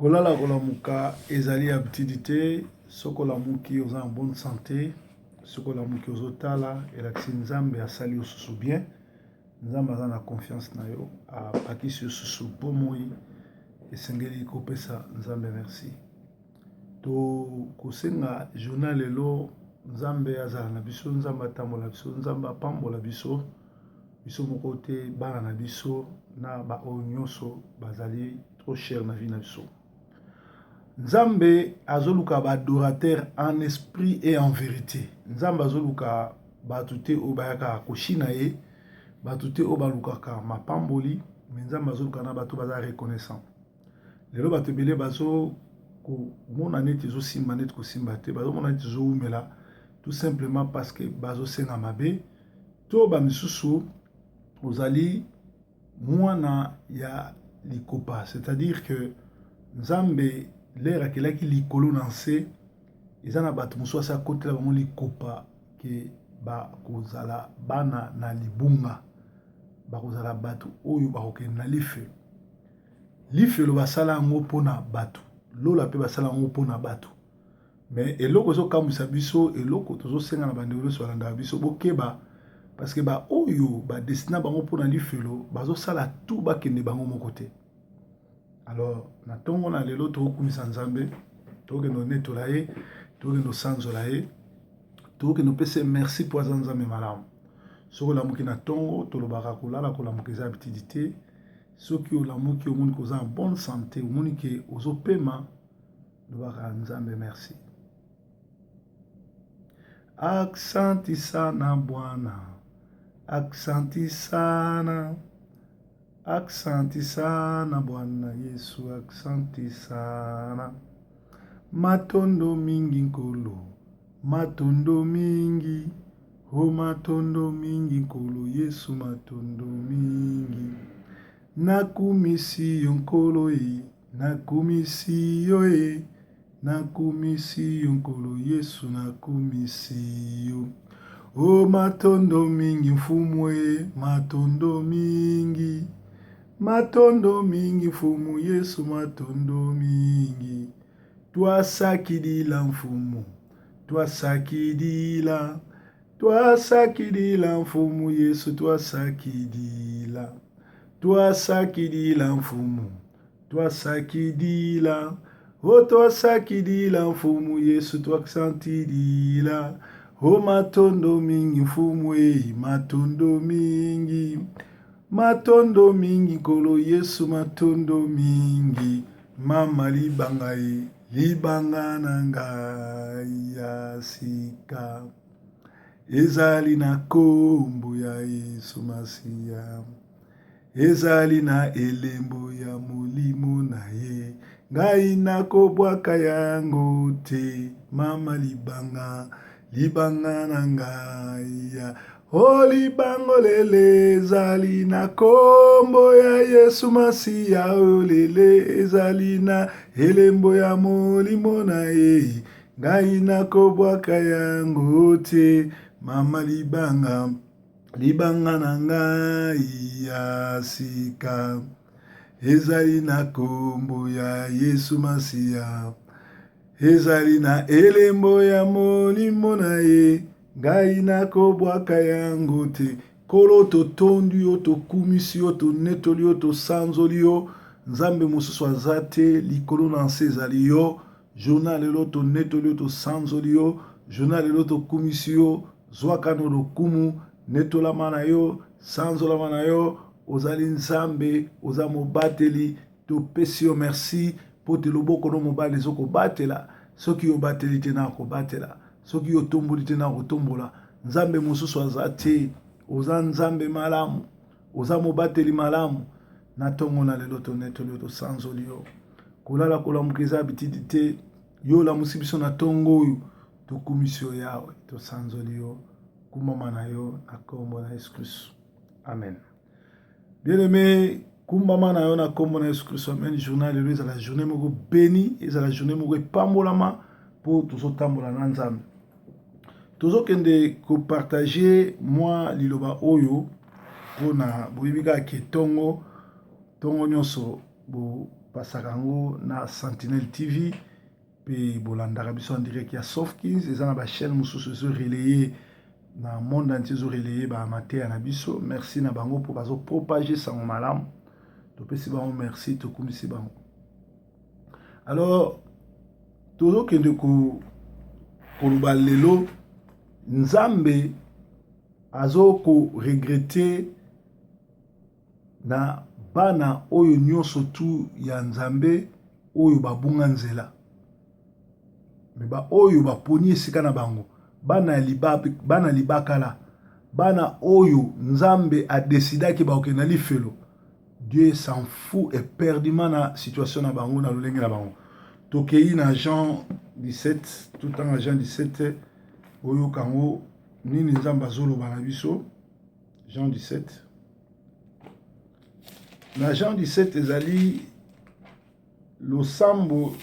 Kolala kolamuka ezali habitude te. Soki olamuki oza en bonne sante, soki olamuki ozotala, elakisi Nzambe asali yo susu bien. Nzambe aza na confiance na yo, abakisi yo susu bomoi. Esengeli kopesa Nzambe merci. Tokosenga journal lelo Nzambe azala na biso, Nzambe atambola biso, Nzambe apambola biso, biso moko te, bana na biso na baoyo nyonso bazali trop cher na vie na biso. Nzambe azoluka ba adorateur en esprit et en vérité. Nzambe azoluka bato te oyo bayaka koshina ye, bato te oyo balukaka mapamboli, mais Nzambe azoluka na bato baza reconnaissant. Lelo bato ebele bazo komona neti ezosimba neti kosimba te, bazomona neti ezowumela tout simplement parce que bazosenga mabe to ba misusu ozali mwana ya likopa, c'est-à-dire que Nzambe lere akelaki likolo na nse, eza na bato mosusu asi akotela bango likopa ke bakozala bana na libunga, bakozala bato oyo bakokende na lifelo. Lifelo basala yango mpona bato, lola mpe basala yango mpona bato. Mais eloko ezokamwisa biso, eloko tozosenga na bandeko nyonso balandaka biso, bokeba parce que baoyo badestina bango mpona lifelo bazosala tout bakende bango moko te. Alors na ntongo na lelo tokokumisa Nzambe, tokokende onetola ye, tokokende osanzola ye, tokokende opesa ye merci mpo aza Nzambe malamu. Soki olamuki na ntongo, tolobaka kolala kolamuka eza habitude te. Soki olamuki omoni koza en bonne santé, omoni ke ozopema, lobaka Nzambe merci. Aksanti sana Bwana, aksanti sana, aksanti sana Bwana Yesu, aksanti sana. Matondo mingi Nkolo, matondo mingi, o matondo mingi Nkolo Yesu, matondo mingi. Nakumisi yo Nkolo e, nakumisi yo e, nakumisi yo Nkolo Yesu, nakumisi yo. O matondo mingi Mfumu e, matondo mingi, matondo mingi Mfumu Yesu, matondo mingi. Twasakidila Mfumu, twasakidila, twasakidila Mfumu Yesu, twasakidila, twasakidila Mfumu, twasakidila, o twasakidila Mfumu Yesu, twasantidila. O matondo mingi Mfumu e, matondo mingi, matondo mingi Nkolo Yesu, matondo mingi. Mama libanga e, libanga na ngai ya sika ezali na kombo ya Yesu Masiya, ezali na elembo ya molimo na ye, ngai nakobwaka yango te. Mama libanga, libanga na ngai ya o libango lele ezali na kombo ya Yesu Masiya, o lele ezali na elembo ya molimo na ye, ngai nakobwaka yango te. Mama libanga, libanga na ngai ya sika ezali na kombo ya Yesu Masiya, ezali na elembo ya molimo na ye, ngai nakobwaka yango te. Nkolo, totondi yo, tokumisi yo, tonetoli yo, tosanzoli yo. Nzambe mosusu aza te, likolo na nse ezali yo. Journal lelo tonetoli yo, tosanzoli yo. Journal lelo tokumisi yo. Zwaka no lokumu, netolama na yo, sanzolama na yo. Ozali Nzambe, oza mobateli. Topesi yo merci mpo te loboko no mobali ezokobatela. Soki yo obateli te, na kobatela. Soki yo otomboli te, na kotombola. Nzambe mosusu aza te. Oza Nzambe malamu, oza mobateli malamu. Na ntongo na lelo tonetoli yo, tosanzoli yo. Kolala kolamuka eza habitude te. Yo olamusi biso na ntongo oyo, tokumisi yo Yawe, tosanzoli yo. Kumama na yo na kombo na Yesu Kristo, amen. Bien-aimé, kumbama na yo na kombo na Yesu Kristo, amen. Journal lelo ezala journée moko béni, ezala journée moko epambolama mpo tozotambola na Nzambe. Tozokende kopartage mwa liloba oyo mpona boyebi kaka ke ntongo ntongo nyonso bo. Topasaka yango na Sentinelle TV mpe bolandaka biso en direct ya Sofkins. Eza na ba chaîne mosusu ezo relayer na monde entier, ezo relayer ba mateya na biso. Merci na bango mpo bazo propager sango malamu. Topesi bango merci, tokumisi bango. Alors tozokende koloba lelo Nzambe azo ko regretter na bana oyo nyonso tu ya Nzambe oyo babunga nzela. Me ba oyo baponi esika na bango, bana ya liba, bana libakala, bana oyo Nzambe adesidaki bakokende na lifelo. Dieu s'en fout éperdument na situation na bango na lolenge na bango. Tokei na Jean 17, totanga Jean 17, oyoka yango nini Nzambe azoloba na biso. Jean 17. Na Jean 17 ezali losambo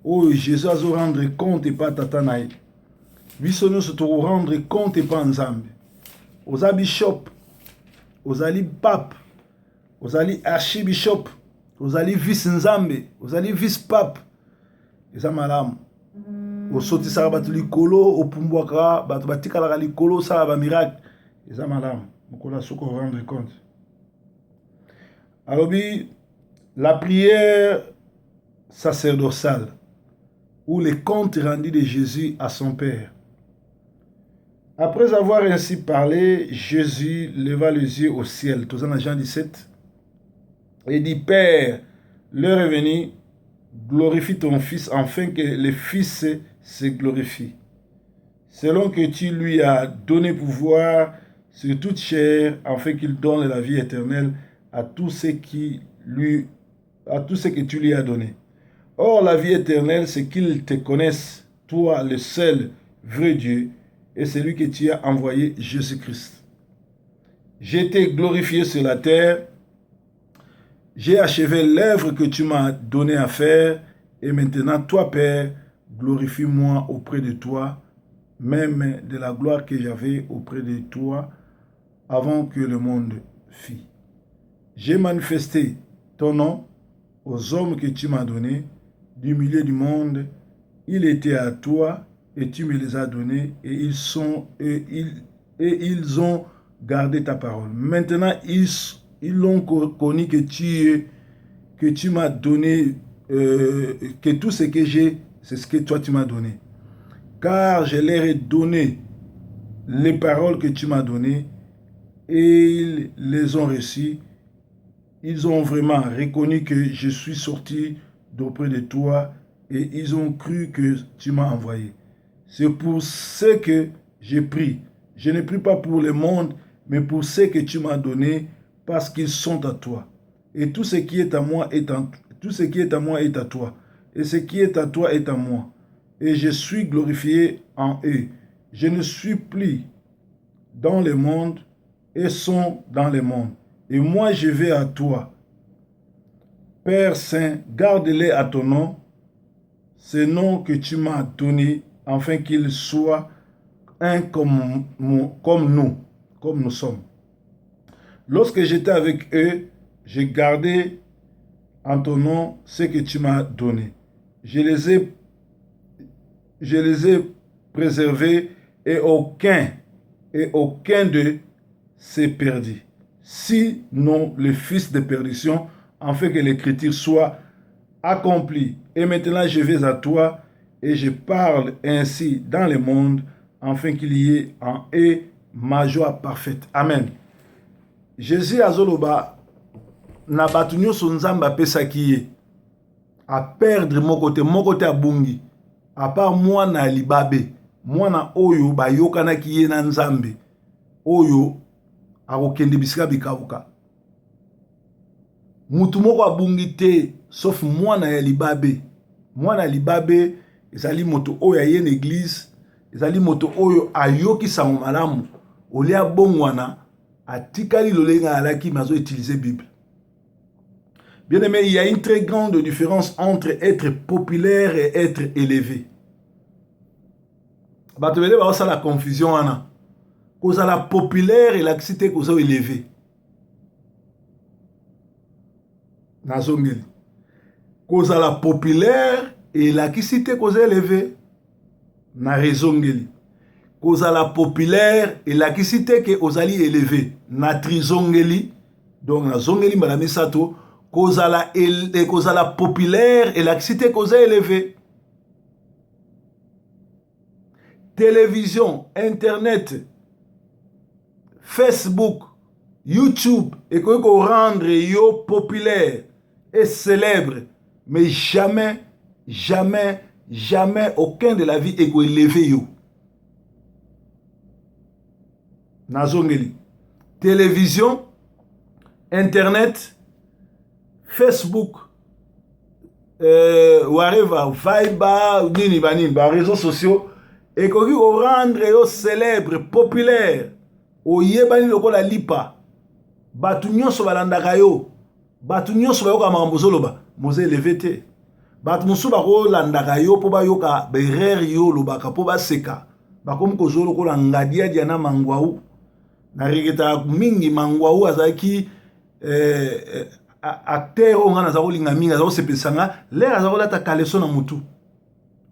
oyo Jésus azo rendre compte epa tata na ye. Biso nyonso toko rendre compte epa Nzambe. Oza bishop, ozali pape, ozali archibishop, ozali vice Nzambe, ozali vice pape. Eza malamu. Osotisaka bato likolo, opumbwaka bato batikalaka likolo, osala ba miracle. Eza malamu. Mokolo ya suka rendre compte. Alobi la prière sacerdotale ou le compte rendu de Jésus à son Père. Après avoir ainsi parlé, Jésus leva les yeux au ciel, tout ça dans Jean 17, et dit, Père, l'heure est venue, glorifie ton Fils, afin que le Fils se glorifie. Selon que tu lui as donné pouvoir sur toute chair, afin qu'il donne la vie éternelle à tous ceux qui lui, à tout ce que tu lui as donné. Or, la vie éternelle, c'est qu'ils te connaissent, toi, le seul vrai Dieu, et celui que tu as envoyé, Jésus-Christ. J'ai été glorifié sur la terre, j'ai achevé l'œuvre que tu m'as donnée à faire, et maintenant, toi, Père, glorifie-moi auprès de toi, même de la gloire que j'avais auprès de toi avant que le monde fît. J'ai manifesté ton nom aux hommes que tu m'as donnés du milieu du monde. Il était à toi et tu me les as donnés et ils sont et ils, et ils ont gardé ta parole. Maintenant, ils, ils l'ont connu que tu es, que tu m'as donné, euh, que tout ce que j'ai, c'est ce que toi tu m'as donné. Car je leur ai donné les paroles que tu m'as données et ils les ont reçues. Ils ont vraiment reconnu que je suis sorti d'auprès de toi et ils ont cru que tu m'as envoyé. C'est pour ce que j'ai prie. Je ne prie pas pour le monde, mais pour ceux que tu m'as donné, parce qu'ils sont à toi. Et tout ce qui est à moi est en, tout ce qui est à moi est à toi. Et ce qui est à toi est à moi. Et je suis glorifié en eux. Je ne suis plus dans le monde et sont dans le monde. Et moi, je vais à toi. Père Saint, garde-les à ton nom, ce nom que tu m'as donné, afin qu'ils soient un comme, comme nous, comme nous sommes. Lorsque j'étais avec eux, j'ai gardé en ton nom ce que tu m'as donné. Je les ai, je les ai préservés et aucun, et aucun d'eux s'est perdu. Sinon le fils de perdition, afin que l'écriture soit accomplie. Et maintenant je vais à toi et je parle ainsi dans le monde, afin qu'il y ait en eux ma joie parfaite. Amen. Jésus azoloba na bato nyonso Nzambe apesaki ye a perdre moko te, moko te abungi, à part mwana ya libabe, mwana oyo bayokanaki ye na Nzambe, oyo akokende bisika bikauka. Mutu moko abungi te sauf mwana ya libabe. Mwana ya libabe ezali moto oyo aye na eglise, ezali moto oyo ayoki sango malamu, olia abongwana, atikali lolenge alaki, mais azo utiliser Bible. Bien aimé, il y a une très grande différence entre être populaire et être élevé. Bato ebele baosala confusion wana. Kozala populaire elakisi te koza élevé. Nazongeli. Kozala populaire elakisi te koza eleve. Na rezongeli. Kozala populaire elakisi te ke ozali eleve. Na trizongeli, donc nazongeli mbala misato, kozala, el, kozala populaire elakisi te koza eleve. Television, internet, Facebook, YouTube ekoki ko rendre yo populaire et célèbre, mais jamais, jamais, jamais aucun de la vie eko élever yo. Nazongeli. Télévision, internet, Facebook, euh, whatever, Viber, nini ba nini, ba réseaux sociaux ekoki ko rendre yo célèbre, populaire, oyebani lokola lipa. Bato nyonso balandaka yo, bato nyonso bayokaka makambo ozoloba, moza eleve te. Bato mosusu bakolandaka yo mpo bayoka berere yo olobaka mpo baseka, bakomi kozwa lokola ngadiadia na mangwau. Na regretaka mingi mangwau azalaki eh, eh, acteur oyo ngai naza kolinga mingi, aza kosepelisa nga lere aza kolata kaleso na mutu.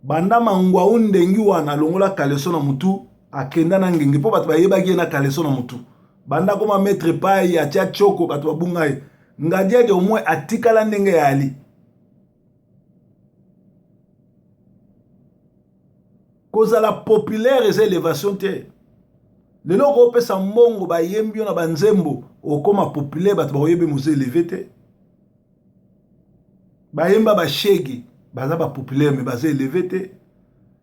Banda mangwau ndengi wana alongola kaleso na mutu, akenda na ngenge mpo bato bayebaki ye na kaleso na mutu. Banda akoma maître pai atia choko, bato babunga ye. Ngadiadia au moins atikala ndenge ya ali. Kozala populaire eza elevation te. Lelo okopesa mbongo bayembi yo na banzembo, okoma populaire, bato bakoyebi mozo eleve te. Bayemba bashege baza ba populaire mais baza eleve te.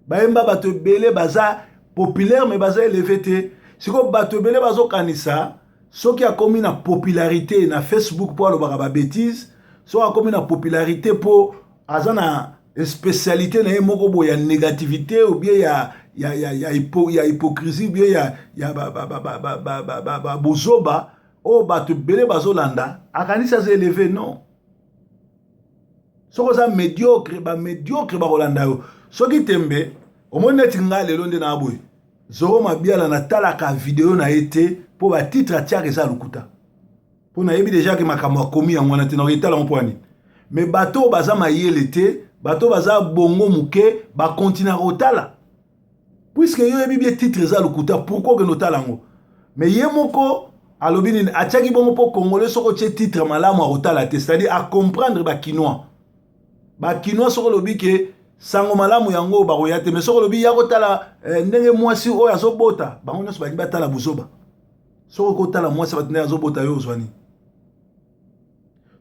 Bayemba bato ebele baza populaire mais baza eleve te. Sikoyo bato ebele bazokanisa soki akomi na popularité na Facebook mpo alobaka ba bêtises, soki akomi na popularité mpo aza na spécialité na ye moko boye ya négativité ou bien ya ya ya ya, hypo, ya hypocrisie ou bien ya ya ba ba ba ba ba ba, ba, ba, ba bozoba oyo bato ebele bazolanda, akanisi aza élevé. Non, soki oza médiocre, ba médiocre bakolanda yo. Soki tembe omoni neti nga lelo nde na boye Zoro Mabiala, natalaka video na ye te mpo ba titre atiaka eza lokuta, mpo nayebi deja ke makambo akomi yango wana te, nakoki etala ngo mpo ya nini? Me bato oyo baza mayele te, bato oyo baza bongo moke, bakontinaka kotala puisque yo oyebi bie titre eza lokuta, pourquoi okende otala yango? Me ye moko alobi nini? Atiaki bongo mpo congolais soki otie titre malamu akotala te, c'est-à-dire acomprendre bakinois. Bakinois soki olobi ke sango malamu yango bakoya te, me soki olobi ya kotala eh, ndenge mwasi oyo azobota, bango nyonso balingi batala buzoba. Soki okotala mwasi bato ndenge azobota, yo ozwa nini?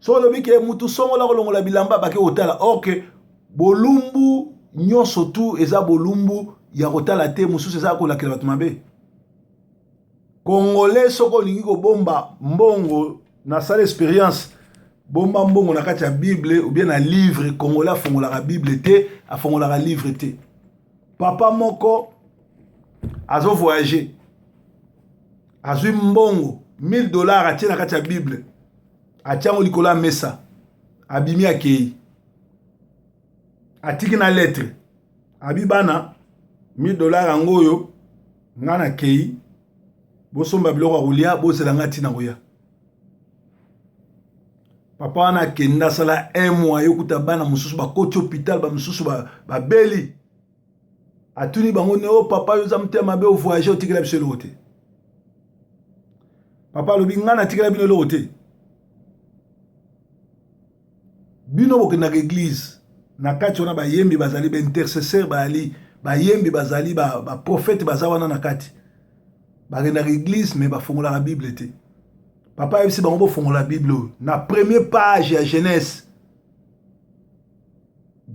Soki olobi ke mutu songola kolongola bilamba, bake kotala. Or ke bolumbu nyonso tu eza bolumbu ya kotala te, mosusu eza kolakela bato mabe. Congolais soki olingi kobomba mbongo, nasala experience, bomba mbongo na kati ya Bible ou bien na livre. Congolais afongolaka Bible te, afongolaka livre te. Papa moko azo voyager, azwi mbongo 1000 $, atie na kati ya Bible, atie yango likolo ya mesa, abimi, akei, atiki na lettre, abi bana 1000 $ yango oyo, nga nakei, bosomba biloko ya kolia, bozela nga ntina koya. Papa wana akenda, asala un mois, yokuta bana mosusu bakoti hôpital, bamosusu babeli. Atuni bango ne: o papa, yo oza motema mabe, ovoyage, otikela biso eloko te. Papa alobi: ngai natikela bino eloko te, bino bokendaka église, na kati wana bayembi bazali, baintercesseur bazali, bayembi bazali, baprofete baza wana na kati. Bakendaka église mais bafongolaka Bible te. Papa ayebisi bango: bofongola Bible oyo na premier page ya Genèse,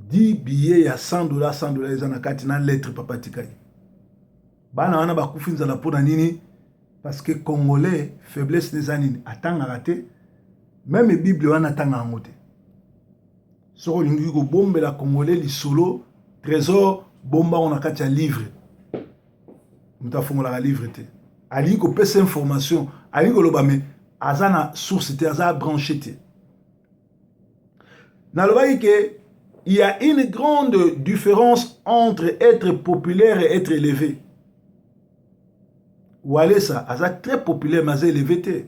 10 billets ya 100 $, 100 $ eza na kati na lettre papa tikali. Bana wana bakufi nzala mpo na nini? Parce que congolais faiblesse eza nini? Atangaka te, même Bible wana atanga yango te. Soki olingi kobombela congolais lisolo trésor, bomba yango na kati ya livre. Moto afongolaka livre te, alingi kopesa information, alingi koloba me aza na source te, aza branché te. Nalobaki ke il y a une grande différence entre être populaire et être élevé. Walesa aza très populaire mais aza élevé te,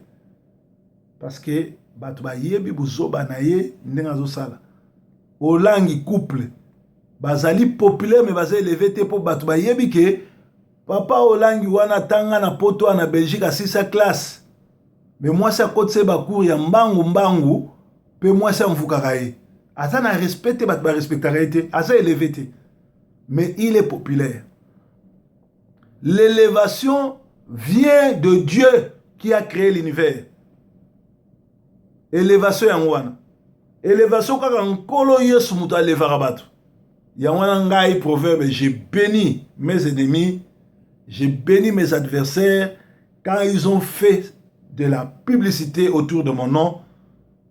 parce que bato bayebi bozoba na ye ndenge azosala. Olangi couple bazali populaire mais baza eleve te mpo bato bayebi ke papa Olangi wana atanga na poto wana na Belgique asisa classe mais mwasi akotisa ye bacours ya mbangu mbangu mpe mwasi amvukaka ye aza na respect te bato barespectaka ye te aza eleve te mais il est populaire. L'élévation vient de Dieu qui a créé l'univers. Élévation yango wana. Élévation kaka nkolo Yesu moto alevaka bato. Yango wana ngai proverbe j'ai béni mes ennemis, j'ai béni mes adversaires quand ils ont fait de la publicité autour de mon nom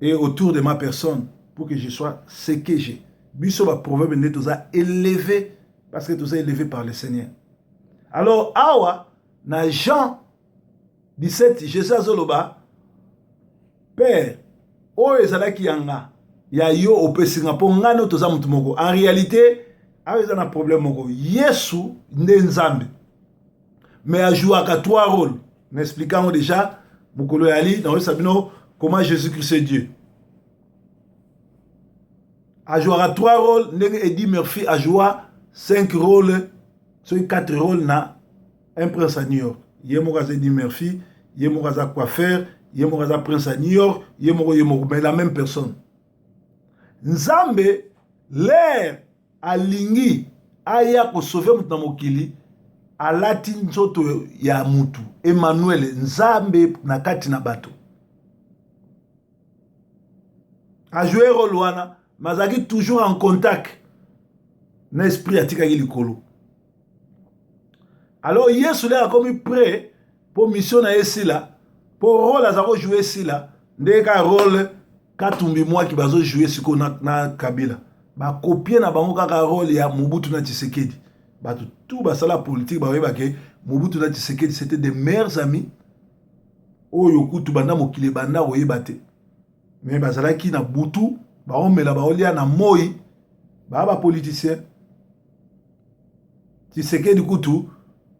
et autour de ma personne pour que je sois ce que j'ai. Biso ba proverbe nde toza élevé parce que toza élevé par le Seigneur. Alors awa na Jean 17 Jésus azoloba Père oyo ezalaki ya nga ya yo opesi nga mpo nga nde toza motu moko. En réalité awa eza na problème moko. Yesu nde Nzambe mais ajouaka trois rôles. Na expliquant yango déjà mokolo ya ali nakoyebisa bino comment Jésus Christ est Dieu. Ajouaka trois rôles ndenge Eddie Murphy ajoua cinq rôles soki quatre rôles na Un prince à New York. Ye moko aza Eddie Murphy, ye moko aza coiffeur, ye moko aza prince à New York, ye moko ye moko mais la même personne. Nzambe l'air alingi aya kosauve moto na mokili alati nzoto ya mutu Emmanuel Nzambe na kati na bato ajoue role wana mais azalaki toujours en contact na esprit atikaki likolo. Alors Yesu nde akomi prêt mpo mission na ye esila, mpo role aza kojoue esila, ndenge kaka role Katumbi Mwaki bazojoue sikoyo na, na Kabila bakopie na bango kaka role ya Mobutu na Tshisekedi. Bato tout basala politique bakoyeba ke Mobutu na Tshisekedi c'était des meilleurs amis oyo kutu banda mokili ebanda koyeba te, mais bazalaki na butu baomela baolia na moi baa ba politicien. Tshisekedi kutu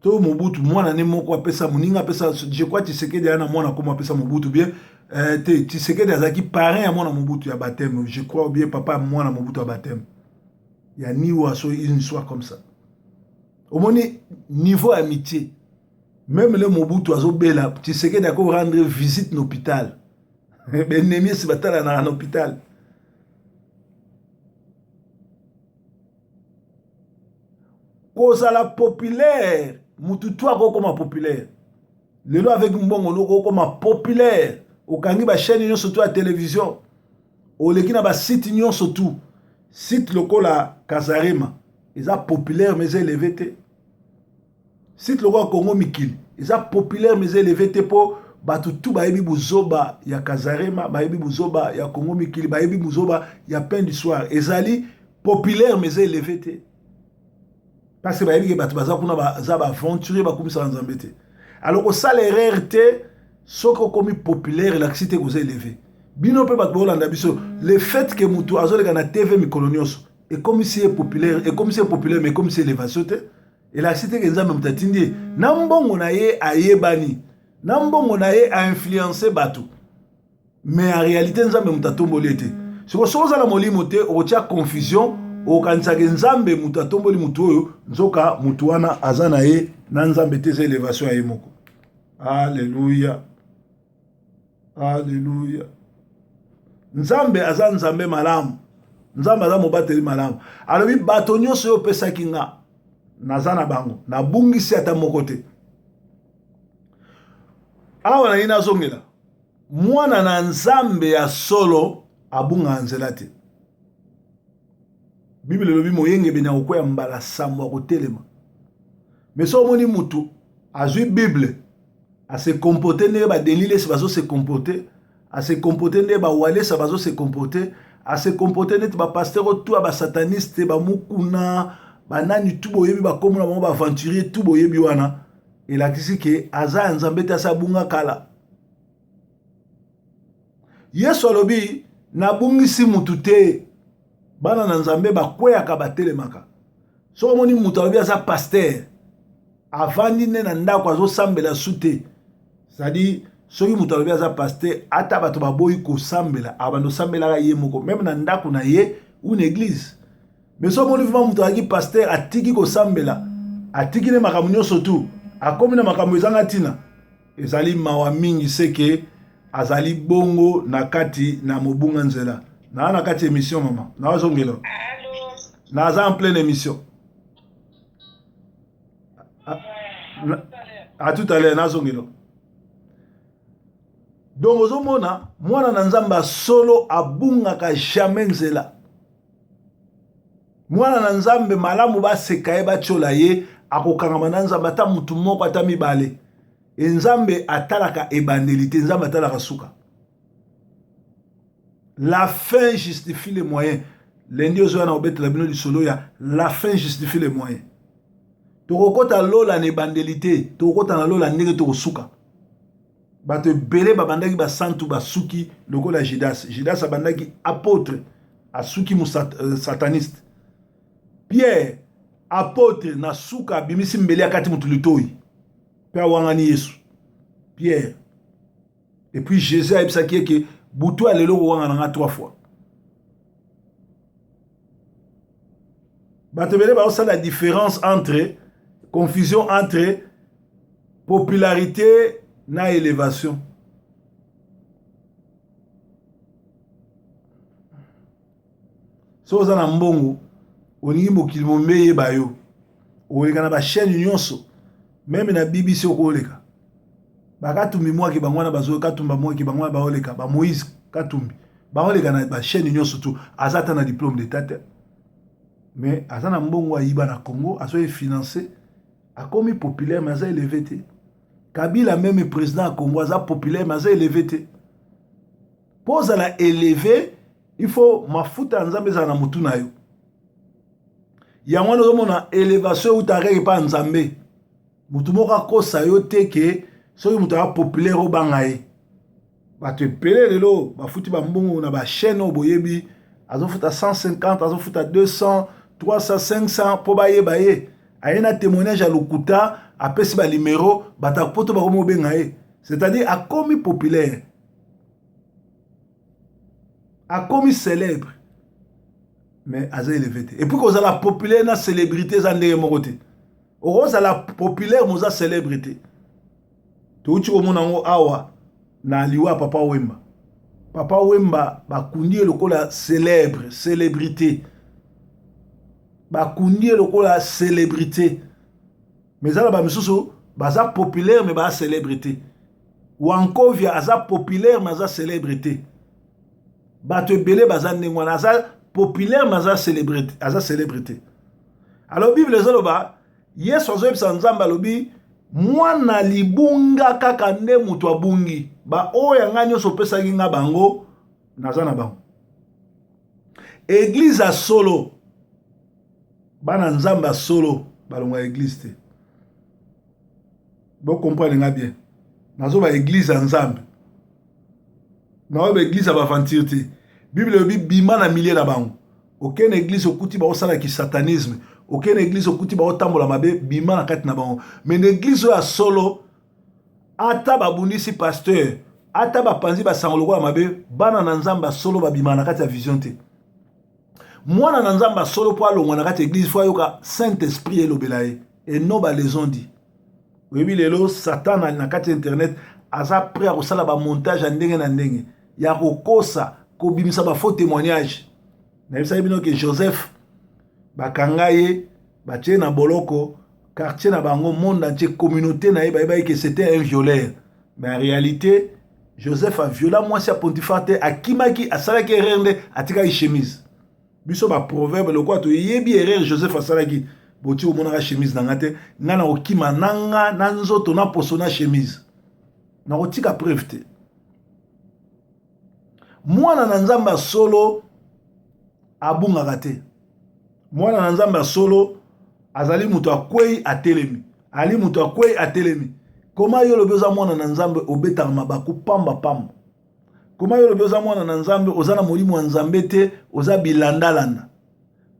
to Mobutu mwana ne moko apesa moninga apesa je crois Tshisekedi aya na mwana koma apesa Mobutu bien euh, te Tshisekedi azalaki parrain ya mwana Mobutu ya baptême je crois bien papa ya mwana Mobutu ya baptême ya niwa so une histoire comme ça omoni niveau ya amitié même le Mobutu azobela Tshisekedi ako rendre visite na hôpital benemi esi batalanaka na hôpital. Kozala populaire mutu tu akokoma populaire lelo avec mbongo noko okoma populaire okangi ba chaîne nyonso tu ya télévision oleki na ba site nyonso tu site lokola Kazarema eza populaire mais eza élevé te. Site lokola Congo mikili eza populaire mais eza eleve te po bato tout bayebi buzoba ya Kazarema, bayebi buzoba ya Congo mikili, bayebi buzoba ya pain du soir. Ezali populaire mais eza eleve te. Parce que bayebi ke bato baza kuna baza ba aventurier bakumisaka Nzambe te. Alors kosala erreur te soki okomi populaire elakisi te koza eleve. Bino mpe bato bolanda biso le fait que moto azoleka na TV mikolo nyonso ekomisi ye populaire, ekomisi ye populaire mais ekomisi elevation te. Elakisi te ke Nzambe moto atindi ye. Na mbongo na ye ayebani, na mbongo na ye a influencer bato, mais en realite Nzambe moto atomboli ye te. Siko soki oza na molimo te, okotia confusion, okokanisa ke Nzambe moto atomboli moto oyo, nzoka moto wana aza na ye na Nzambe te, eza elevation ya ye moko. Alleluia, alleluia. Nzambe aza Nzambe malamu. Nzambe aza mobateli malamu. Alobi bato nyonso oyo opesaki nga naza na bango, nabungisi ata moko te. Awa naye nazongela mwana na Nzambe ya solo abungaka nzela te. Bible elobi moyengebene akokwea mbala sambo akotelema. Mais soki omoni mutu azwi Bible a se comporter ndenge ba Denis Lessi bazo se comporter, a se comporter ndenge ba Walesa bazo se comporter, a se comporter neti ba pasteur oyo tout ya ba sataniste, ba Mukuna, ba nani tout boyebi ba kombo na bango ba aventurier tout boyebi wana, elakisi ke aza ya Nzambe te, asi abunga kala. Yesu alobi nabungisi mutu te, bana na Nzambe bakweyaka batelemaka. Soki omoni mutu alobi aza pasteur, avandi nde na ndako azosambela su te, c'est-à-dire soki moto alobi aza pasteur, ata bato baboyi kosambela, abanda osambelaka ye moko, meme na ndako na ye. ou na église. Mais soki omoni vraiment moto azalaki pasteur atiki kosambela, atiki ne makambo nyonso tu, akomi na makambo ezanga ntina, ezali mawa mingi seke azali bongo na kati na mobunga nzela. Naa na kati émission mama, nazongela. Naza en pleine émission. À tout à l'heure nazongela. Donc ozomona mwana na Nzambe ya solo abungaka jamais nzela. Mwana na Nzambe malamu baseka ye batyola ye, akokangama na Nzambe ata mutu moko ata mibale. E Nzambe atalaka ebandeli te, Nzambe atalaka suka. La fin justifie les moyens. Lundi ozoya na kobetela bino lisolo ya la fin justifie les moyens. Tokokota lola na ebandeli te, tokokota na lola ndenge tokosuka. Bato ebele babandaki basantu basuki lokola Judas. Judas abandaki apôtre, asuki euh, sataniste. Pierre apôtre na suka abimisi mbeli akati moto litoyi mpe awangani Yesu. Pierre Et puis Jésus ayebisaki ye ke butu ya lelo okowanga na nga trois fois. Bato ebele baosala différence entre confusion entre popularité na élévation. Soki oza na mbongo olingi mokili mombe eyeba yo, okoleka na ba chaîne nyonso, meme na BBC okoleka. Ba Katumbi mwaki bango wana bazo Katumba mwaki bango wana baoleka, ba Moïse Katumbi baoleka na ba chaîne nyonso tout. Aza ata na diplôme d'état te, mais aza na mbongo ayiba na Congo, azo ye financer, akomi populaire mais aza élevé te. Kabila meme président ya Congo aza populaire mais aza élevé te. Mpo ozala élevé il faut mafuta ya Nzambe ezala na mutu na yo. Yango wana ozomona elevation eutaka kaka epai ya Nzambe. Motu moko akosa yo te ke soki moto aza populaire obanga ye. Bato ebele lelo bafuti bambongo na bachaîne oyo boyebi, azofuta 150, azofuta 200, 300, 500 mpo bayeba ye. Aye na témoignage ya lokuta, apesi ba numero, bato ya poto bakomi kobenga ye. C'est-à-dire akomi populaire, akomi célèbre, mais aza élevé te. Et puis kozala populaire na célébrité eza ndenge moko te. Okozala populaire mais oza célèbre te. Touti komona yango awa na liwa ya Papa Wemba. Papa Wemba bakundi ye lokola célèbre, célébrité. Bakundi ye lokola célébrité. Mais eza na ba misusu baza populaire mais ba célèbre te. Wankovia aza populaire mais aza célèbre te. Bato ebele baza ndenge wana, aza populaire mais aza célébrité, aza célèbre te. Alors Bible ezoloba Yesu azoyebisa Nzambe alobi mwana libunga kaka nde moto abungi, ba oyo ya ngai nyonso opesaki nga bango naza na bango. Eglise ya solo, bana Nzambe ya solo balongwa eglise te. Bo comprendre nga bien, nazoba eglise ya Nzambe, naoyeba eglise ya baventure te. Bible elobi bima na milieu na bango. Okei na eglise okuti baosala kisatanisme, okei na eglise okuti baotambola mabe, bima na kati na bango. Mais na eglise oyo ya solo, ata babundisi pasteur, ata bapanzi basango lokola mabe, bana na Nzambe ya solo babima na kati ya vision te. Mwana na Nzambe ya solo mpo alongwa na kati ya eglise, fo ayoka Saint Esprit elobela ye, et non ba les ont dit. Oyebi lelo Satan na kati ya internet aza prêt ya kosala ba montage ya ndenge na ndenge ya kokosa, kobimisa ba faux témoignage. Nayebisaki bino ke Joseph bakanga ye, batie na boloko, quartier na bango, monde entier, communauté na ye bayebaki ke c'était un violeur. Mais en réalité Joseph a viola mwasi ya Potiphar te, akimaki, asalaki erreur nde atikaki chemise. Biso ba proverbe lokola toyebi erreur Joseph asalaki, boti omonaka chemise na nga te, nga na kokima na nga na nzoto na poso na chemise, nakotika preuve te. Mwana na Nzambe ya solo abungaka te. Mwana na Nzambe ya solo azali moto akwei atelemi, ali moto akwei atelemi. Koma yo olobi oza mwana na Nzambe, obetaka mabaku pamba pamba. Koma yo olobi oza mwana na Nzambe, oza na molimo ya Nzambe te, oza bilandalanda.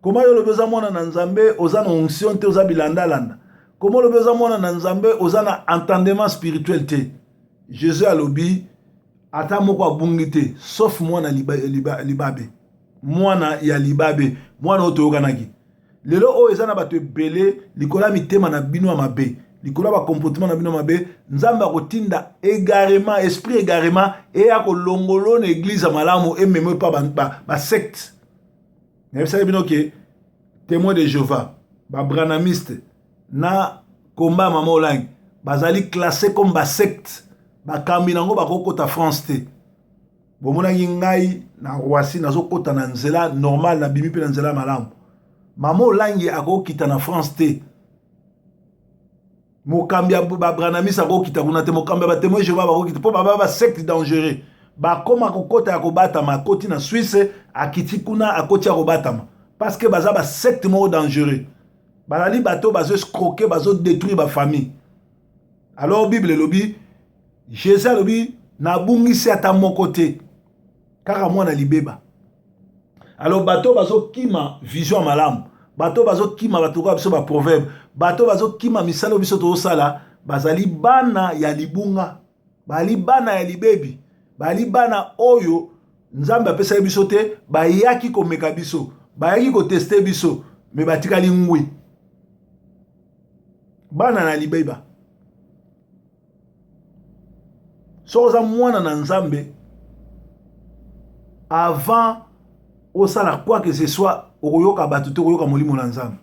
Koma yo olobi oza mwana na Nzambe, oza na onction te, oza bilandalanda. Koma olobi oza mwana na Nzambe, oza na entendement spirituel te. Jésus alobi ata moko abungi te, sauf mwana libabe, liba. Mwana ya libabe, mwana oyo toyokanaki. Lelo oyo eza na bato ebele likolo ya mitema na bino ya mabe, likolo ya bacomportement na bino ya mabe, Nzambe akotinda egarement, esprit egarement eya kolongolo na eglise ya malamu ememe pa basecte. Ba, ba Nayebisaki bino ke Témoin de Jéhovah, ba branamiste na combat ya mama Olangi bazali classé comme ba secte, bakambi nango bakokota France te. Bomonaki ngai na Roissy nazokota na nzela normale, nabimi mpe na nzela malamu. Mama Olangi akokita na France te. Mokambi ya babranamiste akokita kuna te, mokambi ya batemoin Jehova bakokita mpo baba ba secte dangereux. Bakoma kokota ya kobatama, akoti na Suisse, akiti kuna, akoti ya kobatama parce que baza ba secte moko dangereux. Bazali bato bazo escroquer, bazo détruire ba famille. Alors Bible elobi, Jésus alobi nabungisi ata moko te, kaka mwana libeba. Alors bato bazokima vision ya malamu, bato bazokima bato kwa biso ba proverbe, bato bazokima misala biso tozosala, bazali bana ya libunga, bazali bana ya libebi, bazali bana oyo Nzambe apesaki biso te, bayaki komeka biso, bayaki koteste biso, me batikali ngwi. Bana na libeba. Soki oza mwana na Nzambe, avant osala quoi que ce soit, okoyoka bato te, okoyoka molimo na Nzambe.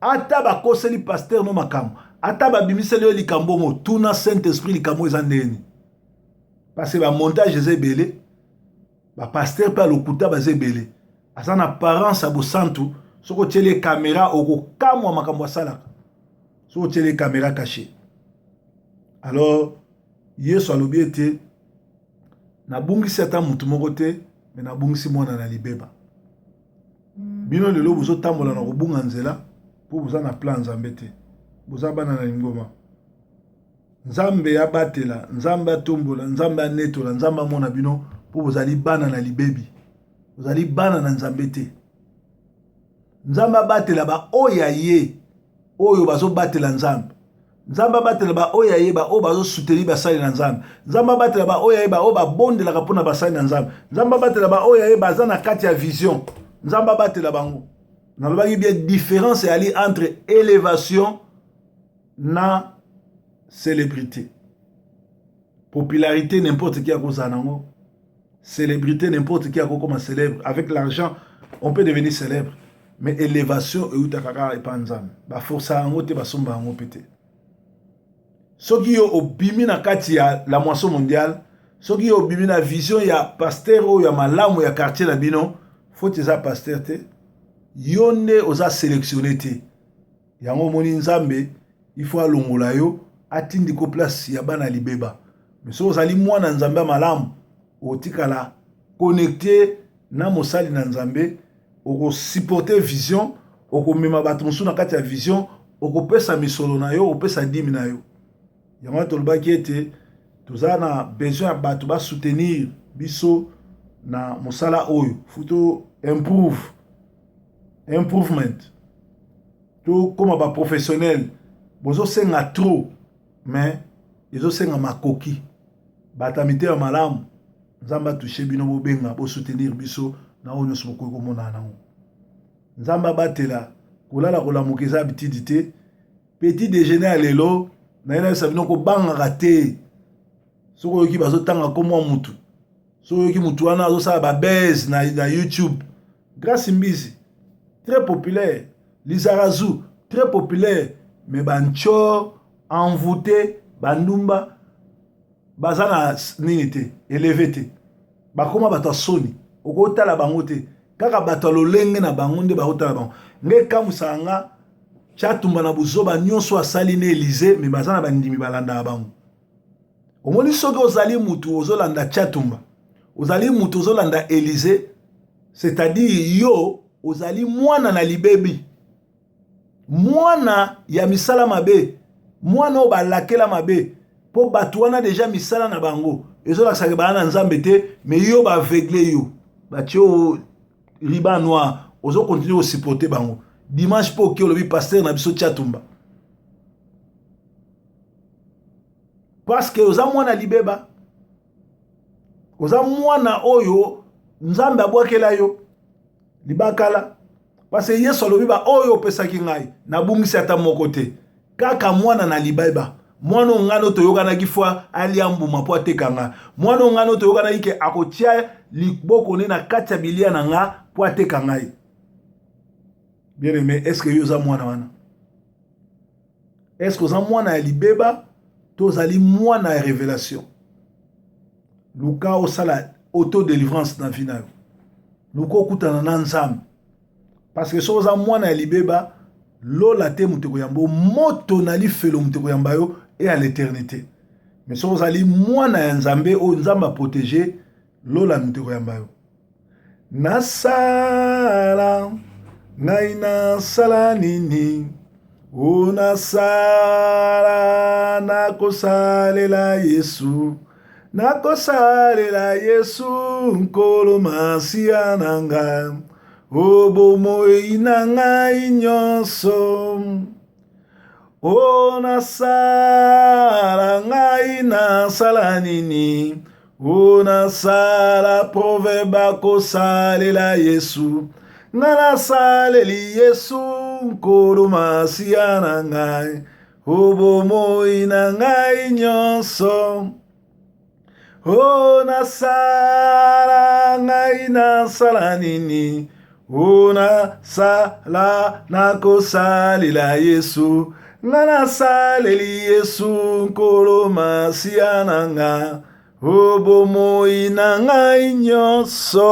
Ata bakoseli pasteur no makambo, ata babimiseli yo likambo ngo, tuna Saint-Esprit likambo eza ndenge nini. Parce que ba montage eza ebele, ba pasteur pe ya lokuta baza ebele. Aza na apparence ya bosantu, soki otieli ye camera okokamwa makambo asalaka. Soki otieli ye camera cachée. Alors Yesu alobi ete nabungisi ata mutu moko te, me nabungisi mwana na libeba. Bino lelo bozotambola na kobunga nzela mpo boza na plan Nzambe te. Boza bana na lingoma. Nzambe abatela, Nzambe atombola, Nzambe anetola, Nzambe amona bino mpo bozali bana na libebi. Bozali bana na Nzambe te. Nzambe abatela ba oyo ya ye oyo bazobatela Nzambe. Nzambe abatela ba oyo ya ye ba oyo bazosoutenir basali na Nzambe. Nzambe abatela ba oyo ya ye ba oyo babondelaka mpo na basali na Nzambe. Nzambe abatela ba oyo ya ye baza na kati ya vision. Nzambe abatela bango. Nalobaki bien différence eyali entre élévation na célébrité. Popularité n'importe qui akozala nango. Célébrité n'importe qui akokoma célèbre. Avec l'argent, on peut devenir célèbre. Mais élévation eutaka kaka epa Nzambe. Ba força yango te, basomba yango pe te. Soki yo obimi na kati ya la moisson mondiale, soki yo obimi na vision ya pasteur oyo ya malamu ya quartier na bino, faute eza pasteur te. Yo nde oza sélectionné te. Yango omoni Nzambe il faut alongola yo atindi ko place ya bana libeba. Mais soki ozali mwana Nzambe ya malamu, otikala connecté na mosali na Nzambe, okosupporter vision, okomema bato mosusu na kati ya vision, okopesa misolo na yo, okopesa dime na yo. Yango wana tolobaki ete toza na besoin ya bato ba soutenir biso na mosala oyo. Faut to improve, improvement, tokóma ba professionnel. Bozosenga trop, mais ezosenga makoki. Bato ya mitema malamu, Nzambe atouche bino, bobenga, bosoutenir biso na oyo nyonso bokoki komonana nango. Nzambe abatela, kolala kolamuka eza habitude te. Petit déjeuner ya lelo, naye nayebisa bino kobangaka te. Soki oyoki bazotanga komwa mutu, soki oyoki mutu wana azosala ba buzz na YouTube, Grace Mbizi, très populaire, Lizarazu, très populaire, mais ba nchor, envoûté, ba ndumba, baza na nini te, élevé te. Bakoma bato ya soni, okotala bango te. Kaka bato ya lolenge na bango nde bakotala bango. Nge kamwisaka nga, Tshatumba na buzoba nyonso asali na Élysée, mais baza na bandimi balandaka bango. Omoni soki ozali mutu ozolanda Tshatumba, ozali mutu ozolanda Élysée, c'est-à-dire yo ozali mwana na libebi, mwana ya misala mabe, mwana oyo balakela mabe, po bato wana deja misala na bango ezolakisaka bana na Nzambe te, mais yo ba aveugle yo, batie yo ruban noir, ozo continuer ko supporter bango. Dimanche po oki olobi pasteur na biso Tshatumba, parce que oza mwana libeba, oza mwana oyo Nzambe abwakela yo libakala, parce que Yesu alobi ba oyo opesaki ngai nabungisi ata moko te, kaka mwana na libeba, mwana oyo ngai no toyokanaki fwa alia mbuma mpo ateka nga, mwana oyo ngai no toyokanaki ke akotia liboko ne na kati ya bilia na nga mpo ateka ngai. Bien aimé, est ce que yo oza mwana wana? Est ce que oza mwana ya libeba to ozali mwana ya révélation? Luka osala auto-délivrance na vie na yo, luka okutana na Nzambe, parce que soki oza mwana ya libeba, lola te moto ekoyamba yo, moto na lifelo moto ekoyamba yo et à l'éternité. Mais soki ozali mwana ya Nzambe oyo Nzambe aprotege, lola moto ekoyamba yo. Nasala ngai, nasala nini? O nasala, nakosalela Yesu, nakosalela Yesu Nkolo Masiya na ngai o bomoi na ngai nyonso. O nasala ngai, nasala nini? O nasala, proverbe akosalela Yesu, nga nasaleli Yesu Nkolo Masiya na ngai o bomoi na ngai nyonso. O nasala ngai, nasala nini? O nasala, nakosalela Yesu, nga nasaleli Yesu Nkolo Masiya na nga o bomoi na ngai nyonso.